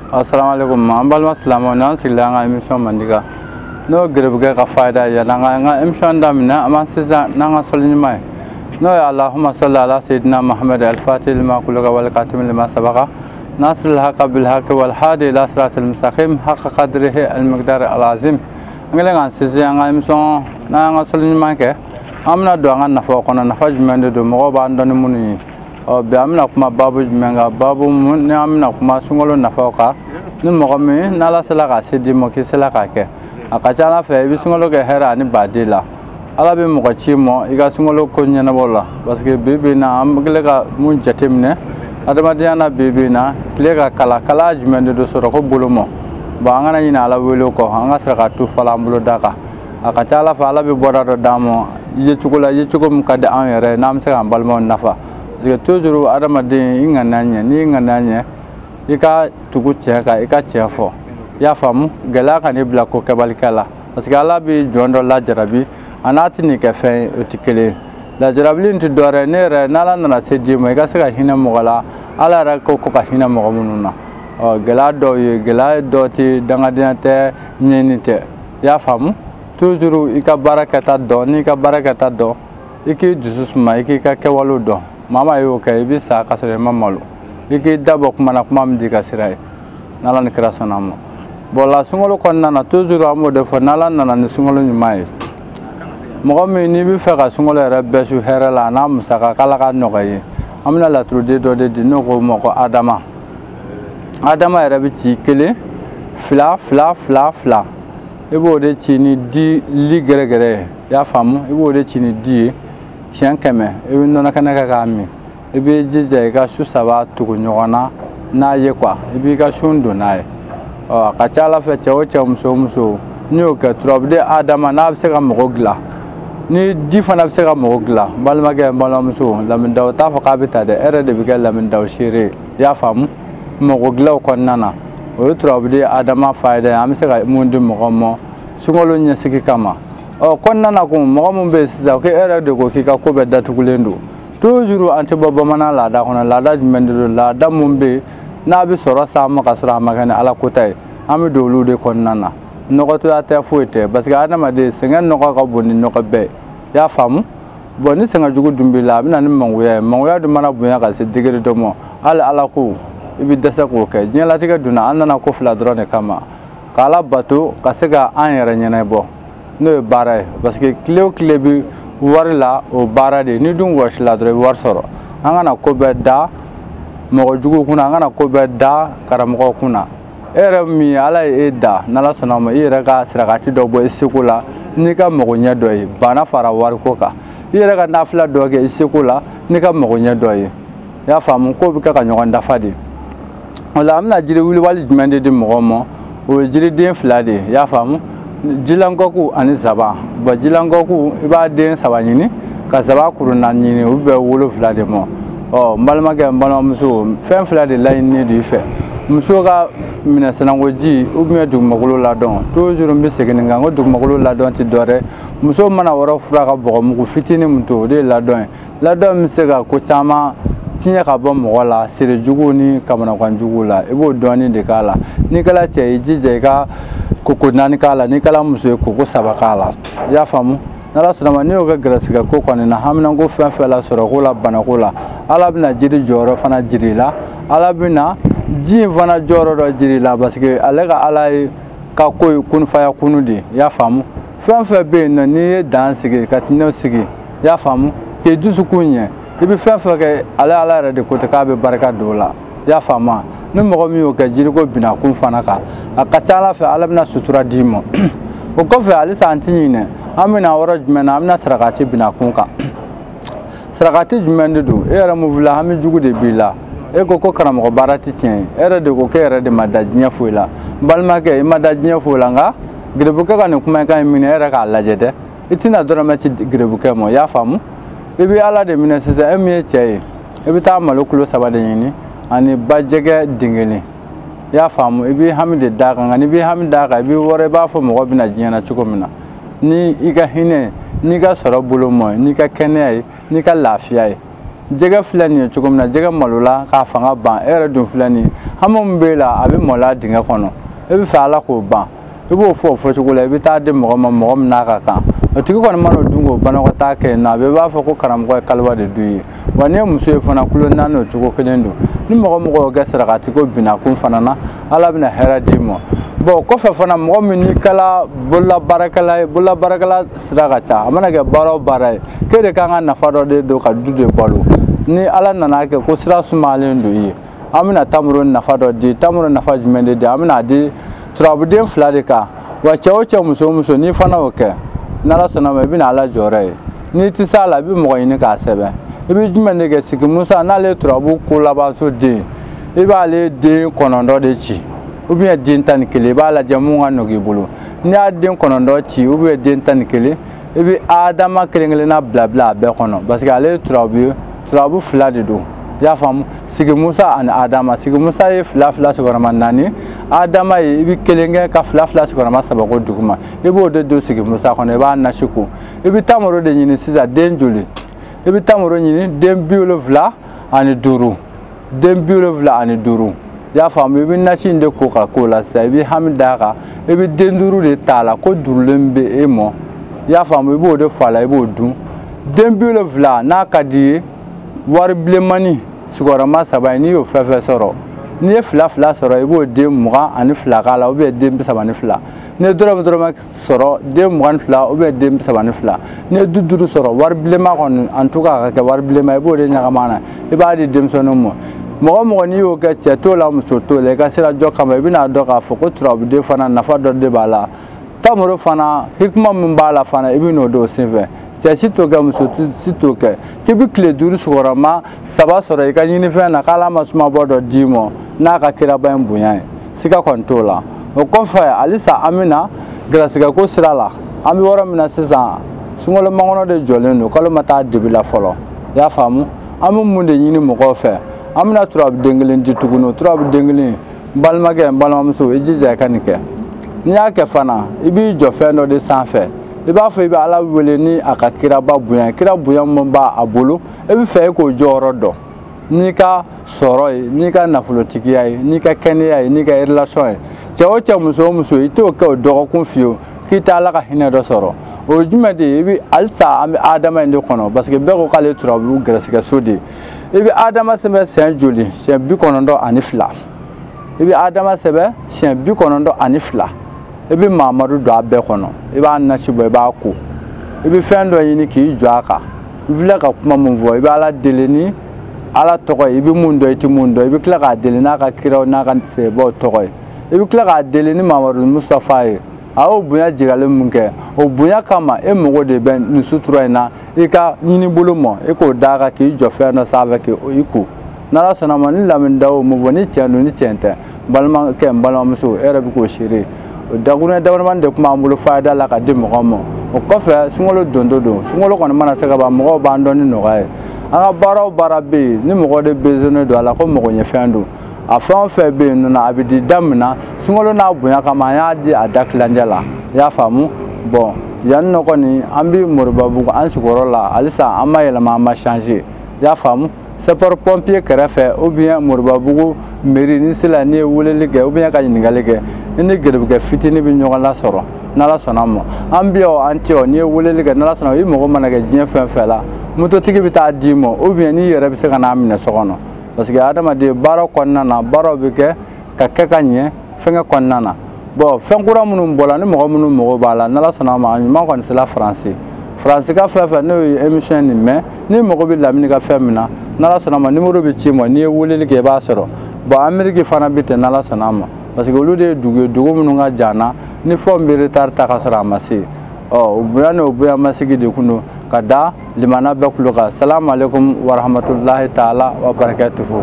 Assalamu alaikum. An balima silamɛw, n'an sigila an ka émission mandi kan, n'o gerebukɛ ka fayida ye. Yan'an ka an ka émission daminɛ, an b'an sinsin n'an ka sɔli ɲuman ye, n'o ye Allahumma salli ala sayyidina Muhammad al-Fatih lima kuluka wal khatim lima sabaqa nasir al-haqa bil haqi wal hadi ila siratil mustaqim haqqa qadrihi al-miqdar al-azim. An kɛlen k'an sinsin an ka émission n'an ka sɔli ɲuman kɛ, an bɛna don an ka nafaw kɔnɔ. Nafa jumɛn de don, mɔgɔw b'an dɔn ni minnu ye? Ɔ bi, an bɛna kuma baabu jumɛn kan? Baabu mun ni an bɛna kuma? Sunkalo nafaw kan. Ni mɔgɔ min n'Ala sera ka se d'i ma, k'i sera k'a kɛ, a ka ca Ala fɛ i bɛ sunkalo kɛ hɛrɛ ani baden la. Ala bɛ mɔgɔ ci mɔ i ka sunkalo ko ɲɛnabɔ la, parce que bi bi in na, an kɛlen ka mun jateminɛ adamadenya na bi bi in na, tile ka kala kala jumɛn de don sɔrɔ ko bolo mɔ. Bon, an kana ɲinɛ Ala wele kɔ, an ka sɔrɔ ka tu fɔlɔ an bolo da kan. A ka ca Ala fɛ, Ala bɛ bɔda dɔ d'an ma yecogo la, yecogo min ka di an yɛrɛ ye, n'an bɛ se k'an balimaw nafa. Parce que toujours, adamaden, i ŋaniya ɲɛ, n'i ŋaniya ɲɛ, i ka tugu cɛ kan, i ka cɛ fɔ, i y'a faamu, gɛlɛya ka n'i bila ko kɛbalikɛ la, parce que Ala bɛ jɔn dɔ lajarabi, a n'a tɛ nin kɛ fɛn ye, o tɛ kelen ye. Lajarabili in tɛ dɔwɛrɛ ye, ne yɛrɛ n'Ala nana se d'i ma, i ka se ka hinɛ mɔgɔ la. Ala yɛrɛ ko ko ka hinɛ mɔgɔ minnu na. Ɔ gɛlɛya dɔw ye, gɛlɛya dɔw tɛ dangadenya tɛ, ɲɛni tɛ, i y'a faamu. Toujours i ka baara kɛta dɔn, n'i ka baara kɛta dɔn, i k'i dusu suma, i k'i ka kɛwalew dɔn. Maa maa y'o kɛ, i bɛ sa ka sɔrɔ i ma malo. I k'i da bɔ kuma na, kuma min di ka sira ye, n'Ala ni kira sɔnna a ma. Bon la, sunkalo kɔnɔna na, toujours an b'o de fɔ, n'Ala nana ni sunkalo ɲuman ye, mɔgɔ min n'i bɛ fɛ ka sunkalo yɛrɛ bɛɛ su hɛrɛ la, a n'a musaka, k'Ala ka nɔgɔya ye, an bɛna laturuden dɔ de di, n'o ko ma ko Adama. Adama yɛrɛ bɛ ci kelen, fila, fila, fila, fila, i b'o de ci ni di li gɛrɛgɛrɛ ye, i y'a faamu. I b'o de ci ni di ye siɲɛ 100, i bɛ nɔnɔ kɛnɛ kɛ k'a min. I b'i jija i ka su 3 tugu ɲɔgɔn na n'a ye quoi, i b'i ka sun don n'a ye. Ɔ a ka ca Ala fɛ, cɛ o cɛ, muso o muso, n'i y'o kɛ, turabuden Adama n'a bɛ se ka mɔgɔ dilan, ni ji fana bɛ se ka mɔgɔ dilan. N balimakɛ, n balimamuso, Lamini t'a fɔ k'a bɛ ta dɛ, e yɛrɛ de bɛ kɛ Lamini Daw seere ye, i y'a faamu. Mɔgɔ dilanw kɔnɔna na, o ye turabuden Adama fayida ye, an bɛ se ka mun di mɔgɔ ma sunkalo ɲɛsigi kama. Ɔ kɔnɔna na kun, mɔgɔ min bɛ yen sisan k'e yɛrɛ de ko k'i ka ko bɛɛ datugulen don, toujours an tɛ bɔ bamanan laada kɔnɔ. Laada jumɛn de don? Laada mun bɛ yen n'a bɛ sɔrɔ s'an ma ka sɔrɔ a ma kɛ ni Ala kota ye, an bɛ don olu de kɔnɔna na. Nɔgɔtoya tɛ, foyi tɛ, parce que adamaden sɛgɛn nɔgɔ ka bon ni nɔgɔ bɛɛ ye, i y'a faamu. Bon, ni sɛgɛn jugu dun b'i la, a bɛ na ni mangoya ye. Mangoya dun mana bonya ka se degré dɔ ma, hali Ala ko i bɛ dɛsɛ k'o kɛ. Diɲɛlatigɛ donna, an nana ko fila dɔrɔn de kama: k'Ala bato, ka se ka an yɛrɛ ɲɛnabɔ, n'o ye baara ye, parce que tile o tile bi wari la, o baara de ye. Ni dun wɔsila dɔrɔn, i bɛ wari sɔrɔ. An kana ko bɛɛ da mɔgɔ jugu kunna, an kana ko bɛɛ da karamɔgɔ kunna. E yɛrɛ min ye Ala ye e da, n'Ala sɔnna ma, i yɛrɛ ka sarakati dɔ bɔ i seko la n'i ka magoɲɛ dɔ ye, bana fara wariko kan. I yɛrɛ ka nafila dɔ kɛ i seko la n'i ka magoɲɛ dɔ ye, i y'a faamu. K'o bɛ kɛ ka ɲɔgɔn dafa de. O la, an bɛna jiri wulibali jumɛn de di mɔgɔw ma? O ye jiriden fila de ye, i y'a faamu, jilankɔku ani zaban. Bon, jilankɔku, i b'a den 3 ɲini, ka zaban kuru 4 ɲini, o bɛ bɛn 7 de ma. Ɔ n balimakɛ, n balimamuso, fɛn fila de laɲininen don i fɛ: muso ka minɛ sanankoji ou bien dugumakolo ladɔn. Toujours n bɛ segin nin kan ko dugumakolo ladɔn tɛ dɔwɛrɛ, muso mana wɔrɔ fura ka bɔgɔmugu fitinin min to, o de ye ladɔn ye. Ladɔn bɛ se ka ko caman fiɲɛ ka bɔ mɔgɔ la, sere jugu ni kamanagan jugu la. I b'o dɔɔnin de k'a la. N'i kɛra cɛ ye, i jija i ka koko 4 k'a la. N'i kɛra muso ye, koko 3 k'a la, i y'a faamu. N'Ala sɔnna ma, n'i y'o kɛ gɛrɛsɛgɛ ko kɔni na, haminanko fɛn fɛn la, sɔrɔko la, banako la, Ala bɛna jiri jɔyɔrɔ fana jira i la. Ala bɛna ji in fana jɔyɔrɔ dɔ jira i la, parce que ale ka Ala ye ka ko ye kunfaya kunu de, i y'a faamu. Fɛn fɛn bɛ yen nɔ, n'i ye dan sigi ka tinɛw sigi, i y'a faamu, k'i dusukun ɲɛ, i bɛ fɛn fɛn kɛ, ale Ala yɛrɛ de ko ten k'a bɛ barika don o la, i y'a faamu. Ni mɔgɔ min y'o kɛ jiriko binakun fana kan, a ka ca Ala fɛ, Ala bɛna sutura d'i ma. O kɔfɛ, halisa an ti ɲinɛ, an bɛna yɔrɔ jumɛn na? An bɛna sarakati binakun kan. Sarakati jumɛn de don? E yɛrɛ mun filɛ, hami jugu de b'i la. E ko ko karamɔgɔ baara tɛ tiɲɛ ye, e yɛrɛ de ko k'e yɛrɛ de ma da diɲɛ foyi la. N balimakɛ, i ma da diɲɛ foyi la, nka gerebukɛ ka nin kumakan in minɛ, e yɛrɛ k'a lajɛ dɛ, i tɛna dɔrɔmɛ ci gerebukɛ ma, i y'a faamu. I bɛ Ala de minɛ sisan. E min ye cɛ ye, i bɛ taa malo kilo 3 de ɲini ani bajɛgɛ den kelen, i y'a faamu. I b'i hami de d'a kan, nka n'i b'i hami d'a kan, i b'i wɔrɔ, i b'a fɔ mɔgɔ bɛna diɲɛ na cogo min na, ni i ka hinɛ, n'i ka sɔrɔ bolo mɔ, n'i ka kɛnɛya ye, n'i ka lafiya ye. Jɛgɛ filɛ nin ye cogo min na, jɛgɛ malola k'a fanga ban, e yɛrɛ dun filɛ nin ye, hami min b'e la a bɛ maloya dingɛ kɔnɔ, e bɛ fɛ Ala k'o ban, i b'o fɔ o fɔcogo la, i bɛ taa di mɔgɔ ma, mɔgɔ min n'a ka kan, o tigi kɔni mana o dun k'o banakɔtaa kɛ yen nɔ, a bɛɛ b'a fɔ ko karamɔgɔ ye kaliwa de dun ye. Wa n'i ye muso ye fana, kulo naani o cogo kelen don. Ni mɔgɔ mɔgɔ y'o kɛ sarakati ko binna kun fana na, Ala bɛna hɛrɛ d'i ma. Bon, kɔfɛ fana, mɔgɔ min n'i kɛla bololabaarakɛla ye, bololabaarakɛla sira ka ca, a mana kɛ baara o baara ye, k'e de kan ka nafa dɔ de don ka du de balo. Ni Ala nana kɛ ko sira sumalen don i ye, an bɛna tamaro nafa dɔ di. Tamaro nafa jumɛn de di? An bɛna di turabuden 2 de kan. Wa cɛ o cɛ, muso o muso, n'i fana y'o kɛ, n'Ala sɔnna ma, i bɛna Ala jɔyɔrɔ ye. N'i tɛ se a la, i bɛ mɔgɔ ɲini k'a sɛbɛn. I bɛ jumɛn de kɛ? Sigi Musa, n'ale ye turabu ko labanso den, i b'ale den 9 de ci, ou bien den 11, i b'a lajɛ mun ka nɔgɔ i bolo. N'i y'a den 9 ci ou bien den 11, i bɛ Adama kelen kelenna bila bila a bɛɛ kɔnɔ, parce que ale ye turabu ye, turabu 2 de don. I y'a faamu? Sigi Musa ani Adama. Sigi Musa ye 2 2 sigiyɔrɔma 4, Adama ye i bɛ kelen kɛ ka 2 2 sigiyɔrɔma 3 ko duguma, i b'o de don Sigi Musa kɔnɔ, i b'a nasi ko. I bɛ tamaro de ɲini sisan, den joli? I bɛ tamaro ɲini den 75, den 75. I y'a faamu? I bɛ nasi in de ko ka k'o la sisan, i bɛ hami d'a kan, i bɛ den 5 de t'a la, ko durulen bɛ e mɔ. I y'a faamu? I b'o de fɔ a la, i b'o dun. Den 70 n'a ka di ye, wari bilenmani sigiyɔrɔma 3 ye, n'i y'o fɛn fɛn sɔrɔ, n'i ye 2 2 sɔrɔ, i b'o den 22 k'a la, ou bien den 32. N'i ye dɔrɔmɛ dɔrɔmɛ sɔrɔ, den 22 ou bien den 32. N'i ye 50 sɔrɔ, wari bilenman kɔni, en tout cas a ka kɛ wari bilenman, i b'o de ɲagami a la, i b'a di denmisɛnninw ma. Mɔgɔ mɔgɔ n'i y'o kɛ, cɛ t'o la, muso t'o la, i ka sira jɔ kama, i bɛna dɔn k'a fɔ ko turabuden fana nafa dɔ de b'a la. Tamaro fana hikima min b'a la fana, i bɛ n'o don o senfɛ. Cɛ si t'o kɛ, muso si t'o kɛ, k'i bɛ tile 5 sigiyɔrɔma 3 sɔrɔ i ka ɲinifɛn na, k'Ala ma sumabɔ dɔ d'i ma n'a ka kiraba in bonya ye, siga kɔni t'o la. O kɔfɛ halisa an bɛna gɛrɛsɛgɛ ko sira la. An bɛ yɔrɔ min na sisan, sunkalo makɔnɔ de jɔlen don, kalo ma taa dibi la fɔlɔ. I y'a faamu? An bɛ mun de ɲini mɔgɔw fɛ? An bɛna turabuden kelen di tuguni. O turabuden kelen, n balimakɛ, n balimamuso, i jija i ka nin kɛ. N'i y'a kɛ fana, i b'i jɔ fɛn dɔ de sanfɛ, i b'a fɔ i bɛ Ala wele ni a ka kiraba bonya, kira bonya min b'a bolo, e bɛ fɛ e k'o jɔyɔrɔ dɔn n'i ka sɔrɔ ye, n'i ka nafolotigiya ye, n'i ka kɛnɛya ye, n'i ka relation ye. Cɛ o cɛ, muso o muso, i t'o kɛ o dɔgɔkun fiyewu k'i tɛ Ala ka hinɛ dɔ sɔrɔ. O ye jumɛn de ye? I bɛ halisa an bɛ Adama in de kɔnɔ, parce que bɛɛ ko k'ale ye turabu gɛrɛsɛgɛ so de ye. I bɛ Adama sɛbɛn siɲɛ joli? Siɲɛ 92. I bɛ Adama sɛbɛn siɲɛ 92. I bɛ Mamadu don a bɛɛ kɔnɔ, i b'a nasi bɔ, i b'a ko, i bɛ fɛn dɔ ɲini k'i jɔ a kan. I filɛ ka kuma min fɔ, i bɛ Ala deli ni Ala tɔgɔ ye, i bɛ mun dɔn, i tɛ mun dɔn, i bɛ tila k'a deli n'a ka kiraw n'a ka sebaw tɔgɔ ye, i bɛ tila k'a deli ni Mamadu Mustafa ye. A y'o bonya jirali mun kɛ, o bonya kama e mago de bɛ nin sutura in na, i ka ɲini bolo ma, e k'o d'a kan k'i jɔ fɛn dɔ sanfɛ k'i ko. N'Ala sɔnna ma, ni lamini da o mun fɔ, ni tiɲɛ don ni tiɲɛ tɛ, n balimakɛ, n balimamuso, e yɛrɛ bɛ k'o seere. O dakuruɲɛ damadamani de tun b'an bolo fayida la ka di mɔgɔw ma. O kɔfɛ, sunkalo donto don, sunkalo kɔni mana se ka ban, mɔgɔw b'an dɔn ni nɔgɔya ye. An ka baara o baara bɛ yen, ni mɔgɔ de besoin don a la ko mɔgɔ ɲɛfɛn don, a fɛn o fɛn bɛ yen nɔ, a bɛ di da min na, sunkalo n'a bonya kama, an y'a di a da tilancɛ la. I y'a faamu? Bɔn, yan nɔ kɔni, an bɛ Moribabugu, an sigiyɔrɔ la halisa, an ma yɛlɛma, an ma changer. I y'a faamu? Sapeur pompier kɛrɛfɛ ou bien Moribabugu mairie, ni sela, n'i ye weleli kɛ ou bien ka ɲininkali kɛ, i ni gɛrɛbukɛ fitinin bɛ ɲɔgɔn lasɔrɔ. N'Ala sɔnna ma, an bɛ yan, an tɛ yan, n'i ye weleli kɛ, n'Ala sɔnna, i mago mana kɛ diɲɛ fɛn fɛn la, mototigi bɛ taa d'i ma, ou bien n'i yɛrɛ bɛ se ka n'a minɛ so kɔnɔ, parce que adamaden baara kɔnɔna na, baaraw bɛ kɛ ka kɛ ka ɲɛ fɛnkɛ kɔnɔna na. Bɔn, fɛn kura minnu bɔra, ni mɔgɔ minnu mago b'a la, n'Ala sɔnna ma, a ɲuman kɔni sera Faransi. Faransi ka fɛn fɛn n'o ye émission nin mɛn, n'i mago bɛ lamini ka fɛn min na, n'Ala sɔnna ma, numéro bɛ ci ma, n'i ye weleli kɛ, i b'a sɔrɔ. Bɔn, Amérique fana bɛ ten, n'Ala sɔnna ma, parce que olu de ye dugu ye, dugu minnu ka jan na, ni fɛnw bɛ retard ta ka sɔrɔ a ma se. Ɔ, o bonya n'o bonya masigi de kun don ka da limana bɛɛ kulo kan. Salamu aleykum warahmatulahi taala wa barakatuhu.